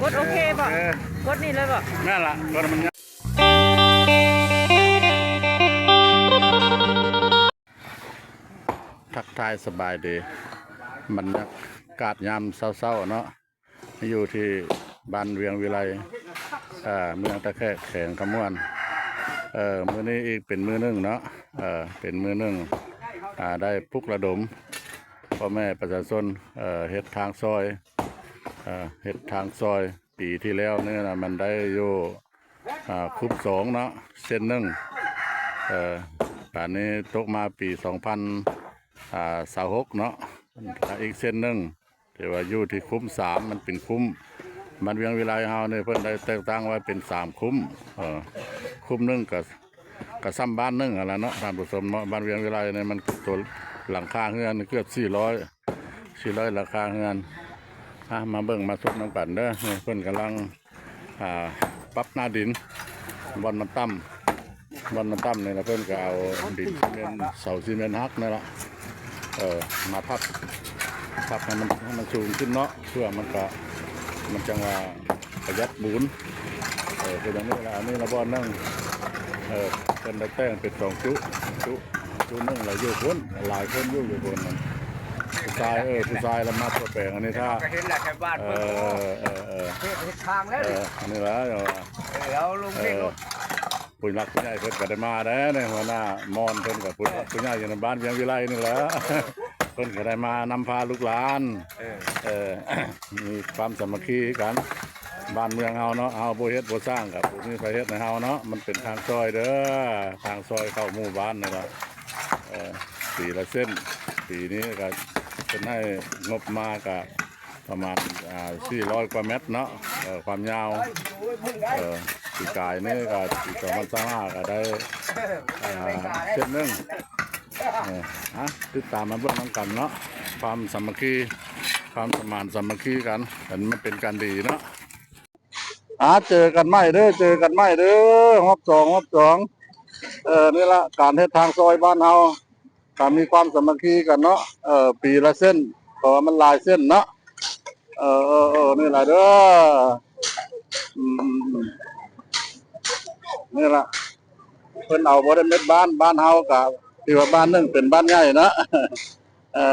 ກົດໂອເຄບໍ່? ໂອເຄ ກົດນີ້ເລີຍບໍ່? ນັ້ນລະ ກົດມັນ ທັກທາຍສະບາຍດີ ບັນຍາກາດຍາມເຊົ້າໆເນາະ ຢູ່ທີ່ບ້ານວຽງວິໄລ ເອີ ເມືອງຕາແຂກ ແຂວງຄຳມ່ວນ. ເອີ ມື້ນີ້ອີກເປັນມື້ໜຶ່ງເນາະ ເອີ ເປັນມື້ໜຶ່ງ ອາ ໄດ້ປຸກລະດົມພໍ່ແມ່ປະຊາຊົນ ເອີ ເຮັດທາງຊອຍ ເອີ ເຮັດທາງຊອຍ. ປີທີ່ແລ້ວນີ້ນະ ມັນໄດ້ຢູ່ ອາ ຄຸມສອງເນາະ ເສັ້ນໜຶ່ງ ເອີ ບາດນີ້ຕົກມາປີສອງພັນ ອາ ຊາວຫົກເນາະ ອີກເສັ້ນໜຶ່ງ ແຕ່ວ່າຢູ່ທີ່ຄຸມສາມ ມັນເປັນຄຸມ ບ້ານວຽງວິໄລເຮົານີ້ ເພິ່ນໄດ້ແຕ່ງຕັ້ງໄວ້ເປັນສາມຄຸມ ເອີ ຄຸມໜຶ່ງກະ ກະສ່ຳບ້ານໜຶ່ງຫັ້ນລະເນາະ ທ່ານຜູ້ຊົມເນາະ. ບ້ານວຽງວິໄລນີ້ ມັນຕົວຫຼັງຄາເຮືອນເກືອບສີ່ຮ້ອຍ ສີ່ຮ້ອຍຫຼັງຄາເຮືອນ. ອາ ມາເບິ່ງມາຊົມນຳກັນເດີ ນີ້ເພິ່ນກຳລັງ ອາ ປັບໜ້າດິນ ບ່ອນມັນຕ່ຳ ບ່ອນມັນຕ່ຳນີ້ລະ ເພິ່ນກະເອົາດິນຊີເມັນ ເສົາຊີເມັນຫັກນີ້ລະ ເອີ ມາທັບ ທັບໃຫ້ມັນ ໃຫ້ມັນສູງຂຶ້ນເນາະ ເພື່ອມັນກະ ມັນຈັ່ງວ່າປະຢັດປູນ ເອີ ຄືຢ່າງນີ້ລະ. ອັນນີ້ລະບ່ອນໜຶ່ງ ເອີ ເພິ່ນໄດ້ແຕ່ງເປັນສອງຈຸ ຈຸ ຈຸໜຶ່ງລະຢູ່ພຸ້ນ ຫຼາຍຄົນຢູ່ ຢູ່ພຸ້ນ ຜູ້ຊາຍ ເອີ ຜູ້ຊາຍລະມາທົ່ວແປງ. ອັນນີ້ຖ້າ ກໍເຫັນແຫຼະ ແຖວບ້ານ ເອີ ເພິ່ນ ເອີ ເອີ ເອີ ເຮັດ ເຮັດທາງແລ້ວ ເອີ ນີ້ ອັນນີ້ລະ ເອີ ເອົາລົງເພງ ເອີ ໂລດ. ຜູ້ຫຼັກຜູ້ໃຫຍ່ເພິ່ນກໍໄດ້ມາແດ່ ໃນຫົວໜ້າມ່ອນເພິ່ນກໍຜູ້ຫຼັກຜູ້ໃຫຍ່ຢູ່ໃນບ້ານວຽງວິໄລນີ້ແຫຼະ ເພິ່ນກໍໄດ້ມານຳພາລູກຫຼານ ເອີ ເອີ ມີຄວາມສາມັກຄີກັນ ບ້ານເມືອງເຮົາເນາະ ເຮົາບໍ່ເຮັດບໍ່ສ້າງກໍບໍ່ມີໃຜເຮັດໃຫ້ເຮົາເນາະ. ມັນເປັນທາງຊອຍເດີ ທາງຊອຍເຂົ້າໝູ່ບ້ານນີ້ລະ ເອີ ປີລະເສັ້ນ ປີນີ້ກໍເພິ່ນໃຫ້ງົບມາກໍ ປະມານ ອ່າ ສີ່ຮ້ອຍກວ່າແມັດເນາະ ເອີ ຄວາມຍາວ ເອີ ປີກາຍນີ້ກໍປີສອງພັນຊາວຫ້າກໍໄດ້ ອ່າ ເສັ້ນໜຶ່ງ ເອີ ອ່ະ ຕິດຕາມມາເບິ່ງນຳກັນເນາະ ຄວາມສາມັກຄີ ຄວາມສະໝານສາມັກຄີກັນ ອັນມັນເປັນການດີເນາະ. ອ່າ ເຈີກັນໃໝ່ເດີ ເຈີກັນໃໝ່ເດີ ຮອບສອງ ຮອບສອງ ເອີ ນີ້ລະ ການເຮັດທາງຊອຍບ້ານເຮົາ ກະມີຄວາມສາມັກຄີກັນເນາະ ເອີ ປີລະເສັ້ນ ເພາະວ່າມັນຫຼາຍເສັ້ນເນາະ ເອີ ເອີ ເອີ ນີ້ລະເດີ ອືມ ນີ້ລະ ເພິ່ນເອົາບໍ່ໄດ້ເມັດບ້ານ ບ້ານເຮົາກະຖືວ່າບ້ານໜຶ່ງເປັນບ້ານໃຫຍ່ເນາະ ເອີ.